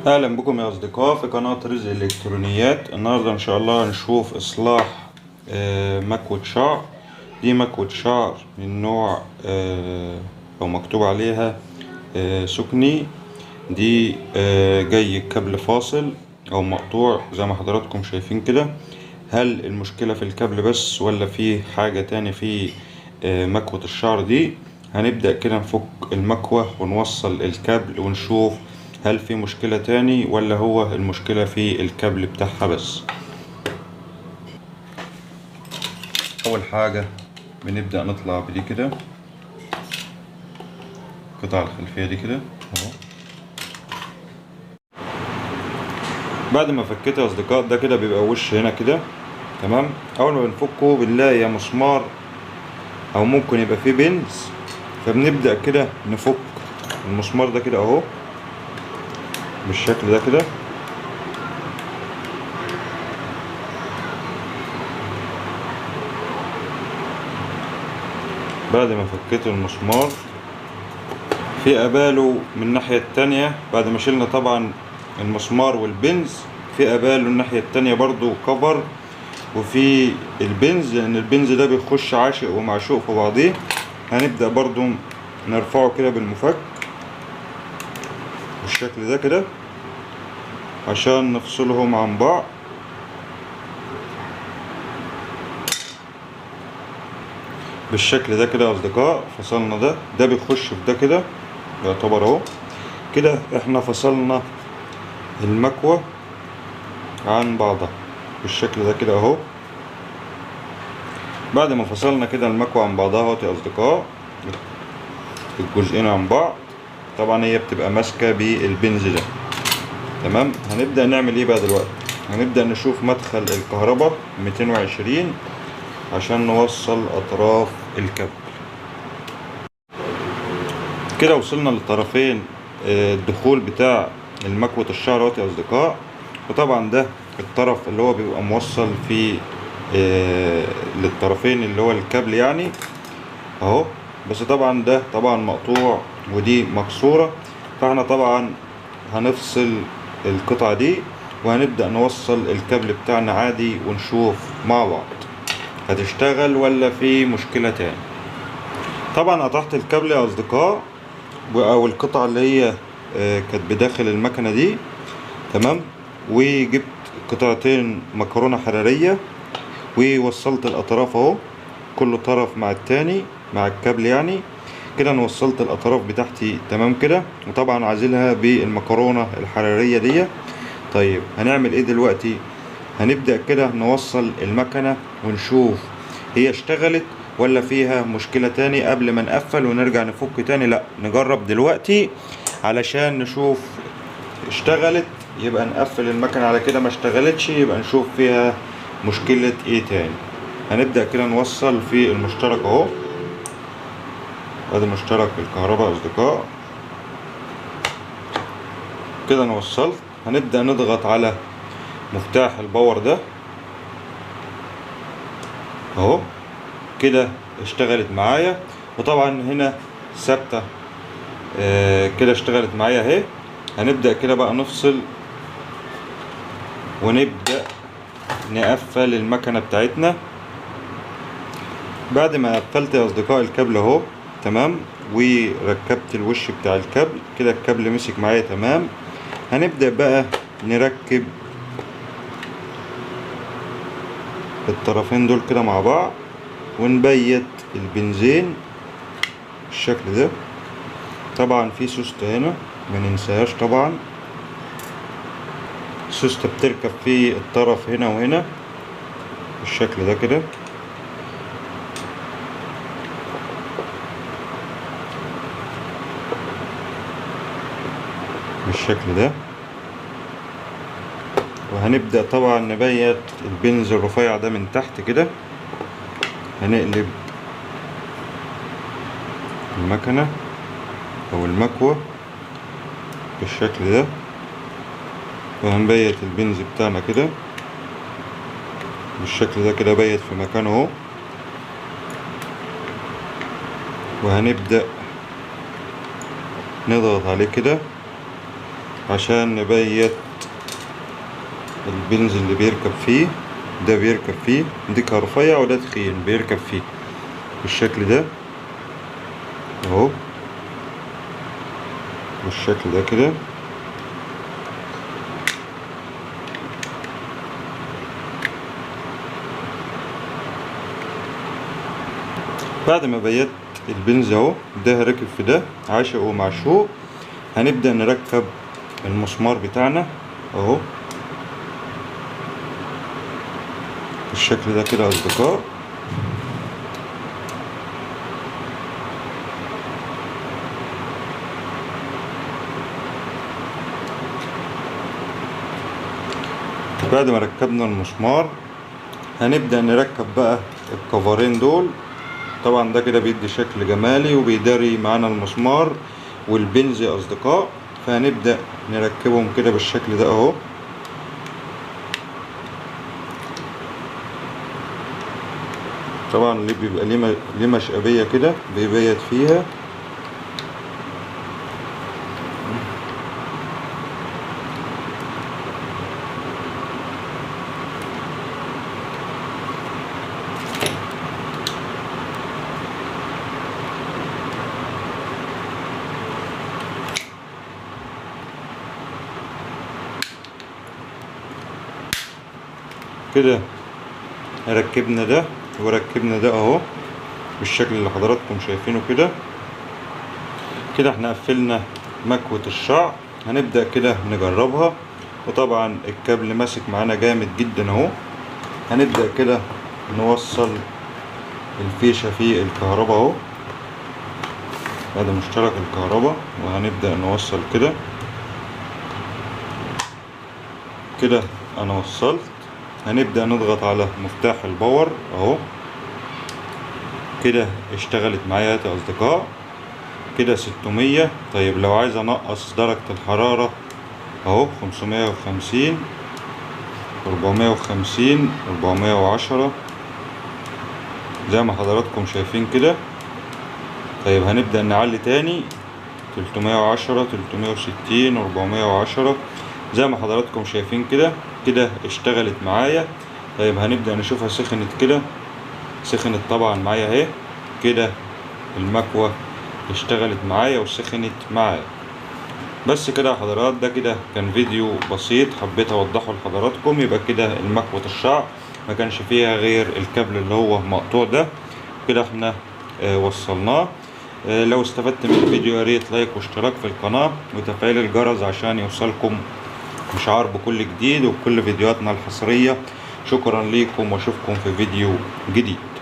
اهلا بكم يا اصدقاء في قناة رزق الالكترونيات. النهاردة ان شاء الله هنشوف اصلاح مكوة شعر. دي مكوة شعر من نوع او مكتوب عليها سكني. دي جاي كابل فاصل او مقطوع زي ما حضراتكم شايفين كده. هل المشكلة في الكابل بس ولا في حاجة تاني في مكوة الشعر دي؟ هنبدأ كده نفك المكوة ونوصل الكابل ونشوف هل في مشكلة تاني ولا هو المشكلة في الكابل بتاعها بس. أول حاجة بنبدأ نطلع بدي كده القطعة الخلفية دي كده اهو. بعد ما فكيتها يا أصدقاء ده كده بيبقى وش هنا كده، تمام. أول ما بنفكه بنلاقي يا مسمار أو ممكن يبقى فيه بنز، فبنبدأ كده نفك المسمار ده كده اهو بالشكل ده كده. بعد ما فكيت المسمار في قباله من الناحية التانية، بعد ما شلنا طبعا المسمار والبنز، في قباله الناحية التانية برضو كفر وفي البنز، لان البنز ده بيخش عاشق ومعشوق في بعضيه. هنبدأ برضو نرفعه كده بالمفك بالشكل ده كده عشان نفصلهم عن بعض. بالشكل ده كده يا اصدقاء فصلنا ده، ده بيخش في ده كده يعتبر اهو كده. احنا فصلنا المكوة عن بعضها بالشكل ده كده اهو. بعد ما فصلنا كده المكوة عن بعضها اهوت يا اصدقاء، الجزئين عن بعض، طبعا هي بتبقى ماسكة بالبنز ده، تمام. هنبدأ نعمل ايه بقى دلوقتي؟ هنبدأ نشوف مدخل الكهرباء 220 عشان نوصل اطراف الكابل. كده وصلنا للطرفين الدخول بتاع المكوة الشعر اهوت يا اصدقاء. وطبعا ده الطرف اللي هو بيبقى موصل في للطرفين اللي هو الكابل يعني اهو، بس طبعا ده طبعا مقطوع ودي مكسورة، فاحنا طبعا هنفصل القطعة دي وهنبدأ نوصل الكابل بتاعنا عادي ونشوف مع بعض هتشتغل ولا في مشكلة تاني. طبعا قطعت الكابل يا اصدقاء او القطعة اللي هي كانت بداخل المكنة دي، تمام. وجبت قطعتين مكرونة حرارية ووصلت الاطراف اهو، كل طرف مع التاني مع الكابل يعني كده. انا وصلت الاطراف بتاعتي تمام كده، وطبعا عازلها بالمكرونة الحرارية دي. طيب هنعمل ايه دلوقتي؟ هنبدأ كده نوصل المكنة ونشوف هي اشتغلت ولا فيها مشكلة تاني قبل ما نقفل ونرجع نفك تاني. لا، نجرب دلوقتي علشان نشوف اشتغلت يبقى نقفل المكنة على كده، ما اشتغلتش يبقى نشوف فيها مشكلة ايه تاني. هنبدأ كده نوصل في المشترك اهو، ادي مشترك الكهرباء اصدقاء كده. انا وصلت. هنبدأ نضغط على مفتاح الباور ده اهو كده، اشتغلت معايا. وطبعا هنا ثابتة كده، اشتغلت معايا اهي. هنبدأ كده بقى نفصل ونبدأ نقفل المكنة بتاعتنا. بعد ما قفلت يا اصدقاء الكابل اهو، تمام، وركبت الوش بتاع الكابل كده، الكابل مسك معايا تمام. هنبدأ بقى نركب الطرفين دول كده مع بعض ونبيت البنزين بالشكل ده. طبعا في سوستة هنا ما ننساهاش، طبعا السوستة بتركب في الطرف هنا وهنا بالشكل ده كده. بالشكل ده. وهنبدأ طبعا نبيت البنز الرفيع ده من تحت كده. هنقلب المكنة او المكوة بالشكل ده، وهنبيت البنز بتاعنا كده بالشكل ده كده، بيت في مكانه اهو. وهنبدأ نضغط عليه كده عشان نبيت البنز اللي بيركب فيه. ده بيركب فيه، دي رفيع وده تخين، بيركب فيه بالشكل ده اهو، بالشكل ده كده. بعد ما بيت البنز اهو، ده راكب في ده، عاشق ومعشوق. هنبدأ نركب المسمار بتاعنا اهو بالشكل ده كده يا اصدقاء. بعد ما ركبنا المسمار هنبدأ نركب بقى الكفرين دول. طبعا ده كده بيدي شكل جمالي وبيداري معانا المسمار والبنز يا اصدقاء. فهنبدأ نركبهم كده بالشكل ده اهو. طبعا اللي بيبقى ليه مشقبية كده بيبيت فيها. كده ركبنا ده وركبنا ده اهو بالشكل اللي حضراتكم شايفينه كده. كده احنا قفلنا مكوة الشعر. هنبدأ كده نجربها، وطبعا الكابل ماسك معانا جامد جدا اهو. هنبدأ كده نوصل الفيشة في الكهرباء اهو، هذا مشترك الكهرباء، وهنبدأ نوصل كده. كده انا وصلت. هنبدأ نضغط على مفتاح ال power اهو. كده اشتغلت معايا يا اصدقاء، كده 600. طيب لو عايز انقص درجة الحرارة اهو 550، 450، 410 زي ما حضراتكم شايفين كده. طيب هنبدأ نعلي تاني 310، 360، 410 زي ما حضراتكم شايفين كده. كده اشتغلت معايا. طيب هنبدأ نشوفها سخنت كده، سخنت طبعا معايا اهي. كده المكوة اشتغلت معايا وسخنت معايا. بس كده يا حضرات، ده كده كان فيديو بسيط حبيت اوضحه لحضراتكم. يبقى كده المكوة الشعر ما كانش فيها غير الكابل اللي هو مقطوع ده، كده احنا وصلناه. لو استفدت من الفيديو يا ريت like واشتراك في القناة وتفعيل الجرس عشان يوصلكم اشعار بكل جديد وبكل فيديوهاتنا الحصرية. شكرا لكم واشوفكم في فيديو جديد.